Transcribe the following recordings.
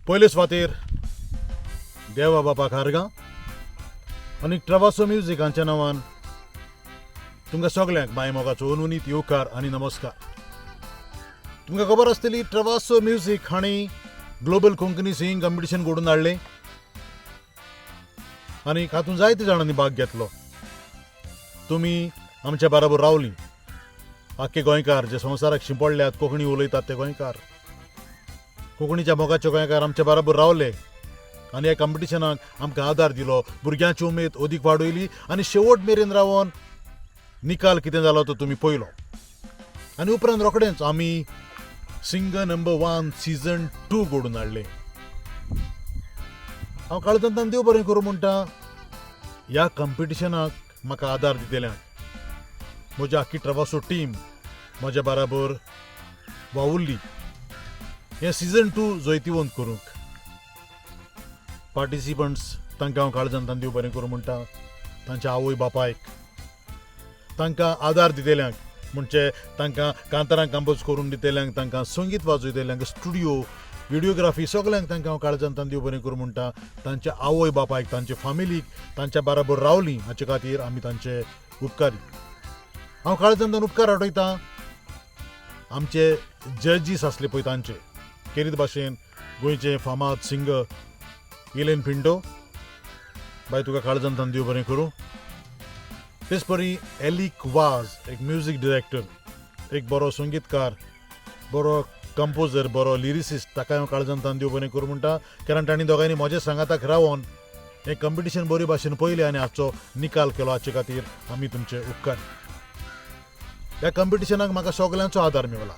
पयले सुवातेर देवा बापा खारगां आनी ट्रवासो म्युजीक हांच्या नांवान तुमकां सगल्यांक माय मोगाचो अनूनीत येवकार आनी नमस्कार. तुमकां खबर आसतली ट्रवासो म्युजीक हांणी ग्लोबल कोंकणी सिंगींग कॉम्पिटिशन घडोवन हाडलें आनी हातूंत जायते जाणांनी भाग घेतलो. तुमी आमच्या बराबर रावलीं. आख्खे गोंयकार जे संवसाराक शिंपडल्यात, कोंकणी उलयतात ते गोंयकार, कोंकणीच्या मोगाचे गोंयकार आमच्या बराबर रावले आनी ह्या कॉम्पिटिशनाक आमकां आदार दिलो, भुरग्यांची उमेद अदीक वाडयली आनी शेवट मेरेन रावन निकाल कितें जालो तो तुमी पळयलो. आनी उपरांत रोखडेंच आमी सिंगर नंबर 1 सीजन 2 घडोवन हाडलें. हांव काळजांतल्यान देव बरें करूं म्हणटा ह्या कॉम्पिटिशनाक म्हाका आदार दितल्यांक. म्हज्या आख्खी ट्रवासो टीम म्हज्या बराबर वावुरली हें सीजन 2 जैतिवंत करूंक. पार्टिसिपंट्स तांकां हांव काळजांतल्यान देव बरें करूं म्हणटा, तांच्या आवय बापायक, तांकां आदार दितल्यांक, म्हणजे तांकां कांतारां कंपोज करून दितल्यांक, तांकां संगीत वाजयतल्यांक, स्टुडियो, व्हिडियोग्राफी, सगल्यांक तांकां हांव काळजांतल्यान देव बरें करूं म्हणटा. तांच्या आवय बापायक, तांचे फामिलीक, तांच्या बराबर रावलीं हाचे खातीर आमी तांचे उपकारी. हांव काळजांतल्यान उपकार आठयतां आमचे जजीस आसले पळय तांचे, केरीत भाशेन गोंयचे फामाद सिंगर इलेन पिंटो बाय, तुका काळजांतल्यान देव बरें करूं. तेच परी एलिक वाज, एक म्युजीक डिरेक्टर, एक बरो संगीतकार, बरो कंपोजर, बरो लिरिसिस्ट, ताका हांव काळजांतल्यान देव बरें करूं म्हणटा, कारण तांणी दोगांयनी म्हज्या सांगाताक रावन हें कॉम्पिटिशन बरे भाशेन पळयलें आनी हाचो निकाल केलो. हाचे खातीर आमी तुमचे उपकारी. ह्या कॉम्पिटिशनाक म्हाका सगल्यांचो आदार मेवला,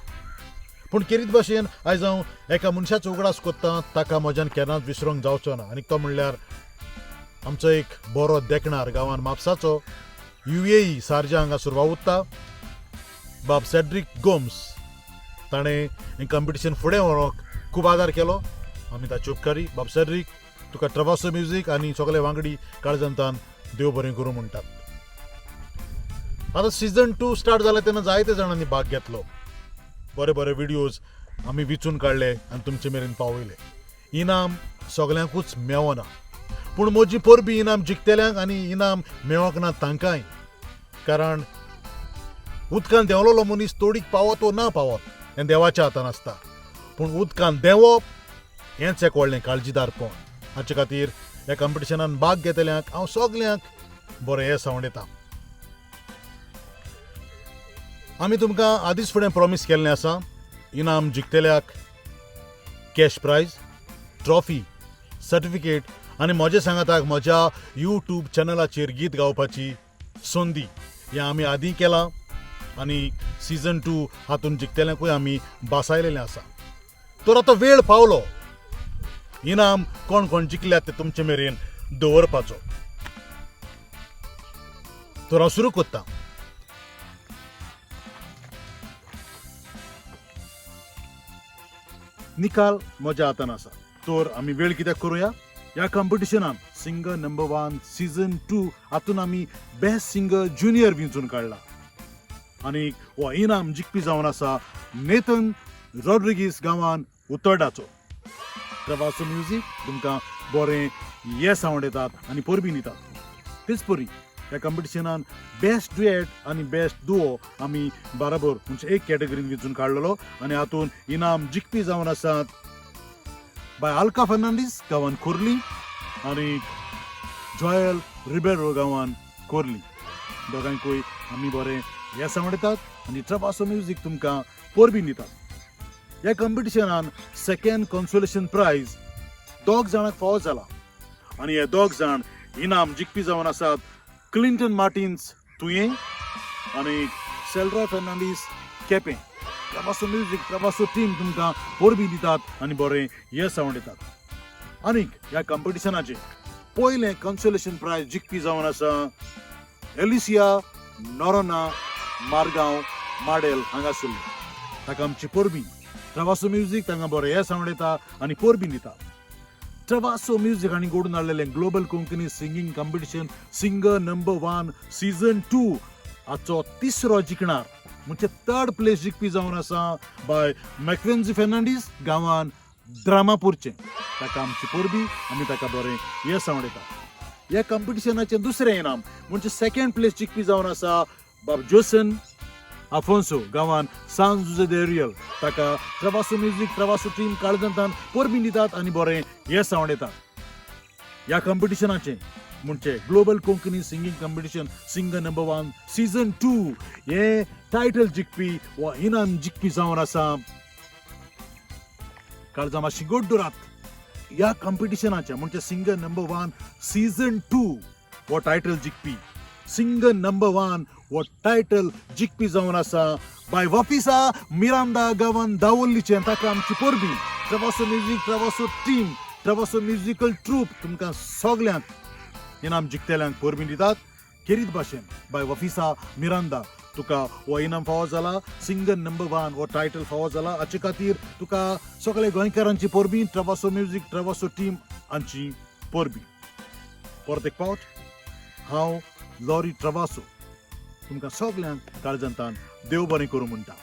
पूण केरीत भाशेन आयज हांव एका मनशाचो उगडास कोत्ता, ताका म्हज्यान केन्नाच विसरूंक जावचो ना, आनी तो म्हणल्यार आमचो एक बरो देखणार गांवान म्हापसाचो, UAE सारजा हांगासर वावुरता, बाब सेड्रीक गोम्स. ताणें हें कॉम्पिटिशन फुडें व्हरूंक खूब आदार केलो, आमी ताचे उपकारी. बाब सेड्रीक, तुका ट्रवासो म्युजीक आनी सगळे वांगडी काळजांतान देव बरें करूं म्हणटात. आतां सीजन 2 स्टार्ट जालें तेन्ना जायते जाणांनी भाग घेतलो. बरे बरे व्हिडियोज आमी विचून काडले आनी तुमचे मेरेन पावयले. इनाम सगल्यांकूच मेवना, पूण म्हजी परबी इनाम जिखतल्यांक आनी इनाम मेवंक ना तांकांय, कारण उदकान देंवलेलो मनीस तोडीक पावत वो ना पावत हें देवाच्या हातान आसता, पूण उदकान देंवप हेंच एक व्हडलें काळजीदारपण. हाचे खातीर ह्या कॉम्पिटिशनान भाग घेतल्यांक हांव सगल्यांक बरें येस आवडयता. आमी तुमकां आदींच फुडें प्रॉमीस केल्लें आसा, इनाम जिखतल्याक कॅश प्रायज, ट्रॉफी, सर्टिफिकेट आनी म्हज्या सांगाताक म्हज्या यूट्यूब चॅनलाचेर गीत गावपाची संदी. हें आमी आदीं केलां आनी सीजन 2 हातून जिखतल्यांकूय आमी बासायलेलें आसा. तर आतां वेळ पावलो इनाम कोण कोण जिखल्यात ते तुमचे मेरेन दवरपाचो. तर हांव सुरू कोत्तां. निकाल म्हज्या हातान आसा, तर आमी वेळ कित्याक करुया. ह्या कॉम्पिटिशनान सिंगर नंबर 1 सीजन 2 हातून आमी बेस्ट सिंगर ज्युनियर विंचून काडला आनी हो इनाम जिखपी जावन आसा नेथन रॉड्रिगीस गांवान उतरडाचो. प्रवासो म्युजीक तुमकां बरें येस आवडयतात आनी परबी दितात. तेच परी ह्या कॉम्पिटिशनान बेस्ट डुएट आनी बेस्ट दुओ आमी बराबर म्हणजे एक कॅटेगरीन विंचून काडलेलो आनी हातून इनाम जिखपी जावन आसात बाय आल्का फर्नांडीस गांवान खोर्ली आनी जॉयल रिबेरो गांवान खोर्ली. दोगांकूय आमी बरें येस आवडयतात आनी ट्रवासो म्युजीक तुमकां परबी दितात. ह्या कॉम्पिटिशनान सेकंड कॉन्सोलेशन प्रायज दोग जाणांक फावो जाला आनी हे दोग जाण इनाम जिखपी जावन आसात क्लिंटन मार्टिन्स तुयें आनी सेल्रॉय फर्नांडीस केपें. प्रवासो म्युजीक, प्रवासो टीम तुमकां परबी दितात आनी बरें येस आवडयतात. आनीक ह्या कॉम्पिटिशनाचें पयलें कॉन्सोलेशन प्रायज जिखपी जावन आसा एलिसिया नोरोना मारगांव माडेल हांगासरली. ताका आमची परबी. प्रवासो म्युजीक तांकां बरें येस आवडयता आनी परबी दिता. ट्रवासो म्युजीक हांणी घडोवन हाडलेलें global Konkani singing competition singer number 1 season 2 हाचो तिसरो जिखणार म्हणजे थर्ड प्लेस जिखपी जावन आसा बाय मॅक्वेन्जी फर्नांडीस गांवान ड्रामापूरचें. ताका आमची परबी, आमी ताका बरें येस आवडयता. ह्या कंपिटिशनाचें दुसरें इनाम म्हणजे सेकंड प्लेस जिखपी जावन आसा बाब जोसन आफोन्सो, गांवान सान जुजे दे रियल. ताका ट्रवासो म्युजीक, ट्रवासो टीम काळजांतान परबी दितात आनी बरें येस आवडयतात. ह्या कंपिटिशनाचें म्हणजे global Konkani singing competition singer number 1 season 2 हे टायटल जिखपी वा इनाम जिखपी जावन आसा. काळजा मातशी गोड दवरात. ह्या कंपिटिशनाचें म्हणजे सिंगर नंबर 1 सीझन 2 हो टायटल जिखपी, सिंगर नंबर 1 हो टायटल जिखपी जावन आसा बाय वापिसा मिरांदा, गांवान दावोल्लीचें. ताका आमची परबी. Travasso music, Travasso team, Travasso musical troupe तुमकां सगल्यांक इनाम जिखतेल्यांक परबी दितात. खेरीत भाशेन बाय वफिसा मिरांदा, तुका हो इनाम फावो जाला, सिंगर नंबर 1 हो टायटल फावो जाला, हाचे खातीर तुका सगळे गोंयकारांची परबी, ट्रवासो म्युजीक, ट्रवासो टीम हांची परबी. परत एक फावट हांव लॉरी ट्रवासो तुमकां सगल्यांक काळजांतान देव बरें करूं म्हणटा.